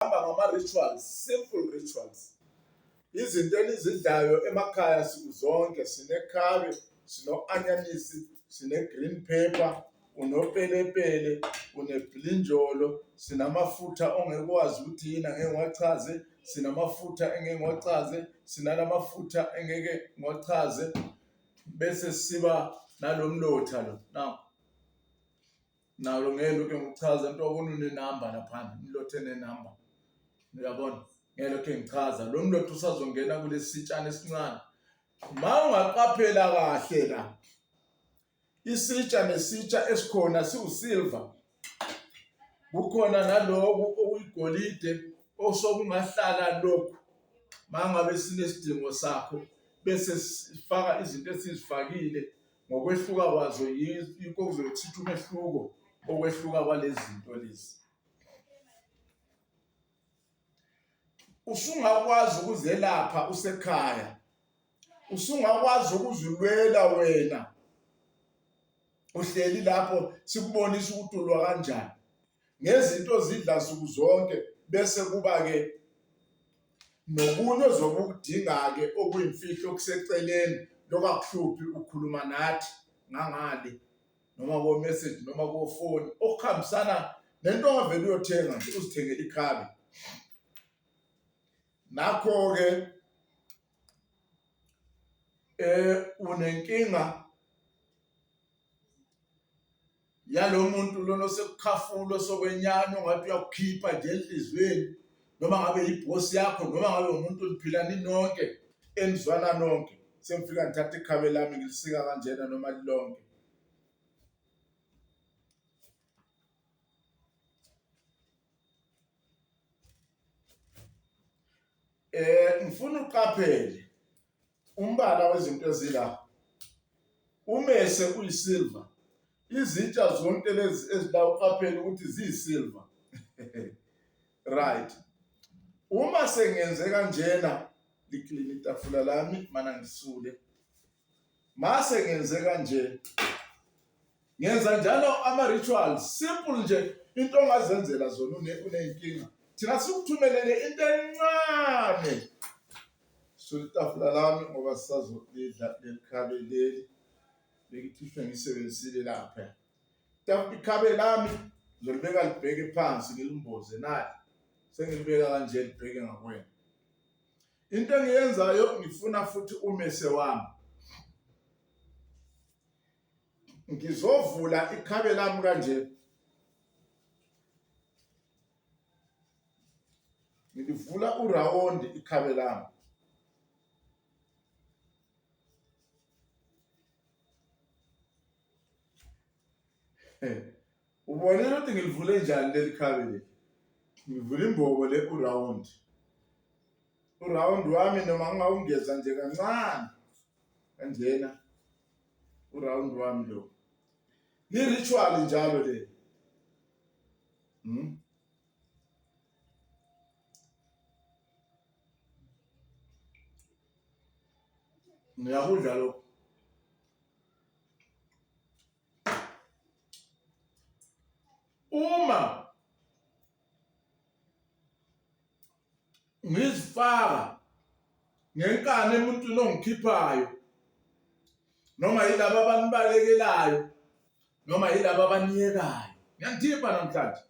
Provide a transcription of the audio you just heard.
Hamba ngama-rituals, simple rituals. Izinto enizidlayo emakhaya siku zonke sinekhabe, sino-anyanisi, sine-green pepper, unopelepele, unebhilinjolo, sinamafutha ongeke wazi ukuthi yini angeke ngiwachaze, sinamafutha engeke ngiwachaze, sinalamafutha engeke ngiwachaze, bese siba nalomlotha lo. Now nalo ngeke lokhu ngikuchaza into wabona unenamba laphana umlotha enenamba uyabona ngeke lokhu ngichaza lo mlotha usazongena kulesi sitshana esincane ma ungaqaphela kahle la isitsha nesitsha esikhona siwusilver kukhona naloku okuyigolide osokungahlala lokhu mangabe sinesidingo sakho bese sifaka izinto esizifakile Ngokwehluka kwazo yikho kuzobe umehluko okwehluka kwalezi zinto lezi. Usungakwazi ukuzelapha usekhaya, usungakwazi ukuzilwela wena uhleli lapho sikubonisa ukuthi ulwa kanjani ngezinto ozidla nsuku zonke bese kuba-ke Nokunye ozobe ukudinga-ke okuyimfihlo okuseceleni lokho akuhluphi ukhuluma nathi ngangale noma ko-message noma kofoni okuhambisana nento ongavele uyothenga nje uzithengele ikhabe. Nakho-ke unenkinga yalo muntu lona osekukhafula osokwenyanya ongathi uyakukhipha nje enhliziyweni noma ngabe yibhosi yakho noma ngabe umuntu niphila ninonke enizwana nonke sengifika ngithatha ikhabe lami ngilisika kanjena noma lilonke. Ngifuna uqaphele umbala wezinto ezila umese uyisilver izitsha zonke lezi ezila uqaphele ukuthi ziyisilver right uma sengenze kanjena liklini itafula lami mana ngisule mase ngenze kanje ngenza njalo ama rituals simple nje into ongazenzela zona uneyinkinga thina sikuthumelele into encane sula itafula lami ngoba sisazolidla leli khabe leli bekithishwe ngisebenzisile lapha ikhabe lami ngizolibeka libheke phansi ngilimboze nali sengilibeka kanje libheke ngakwena Into engiyenzayo ngifuna futhi umese wami. Ngizovula ikhabe lami kanje. Ngilivula urawondi ikhabe lami. Ubonile ukuthi ngilivule njani leli khabe leli? Ngivula imbobo le uround. Uround wami noma ngingawungeza nje kancane kanjena uround wami lo. Ni-ritual njalo le. Ngiyakudla lokho. Uma ngizifaka ngenkani emuntwini ongikhiphayo noma yilaba abanibalekelayo noma yilaba abaniyekayo ngiyanithipha namhlanje.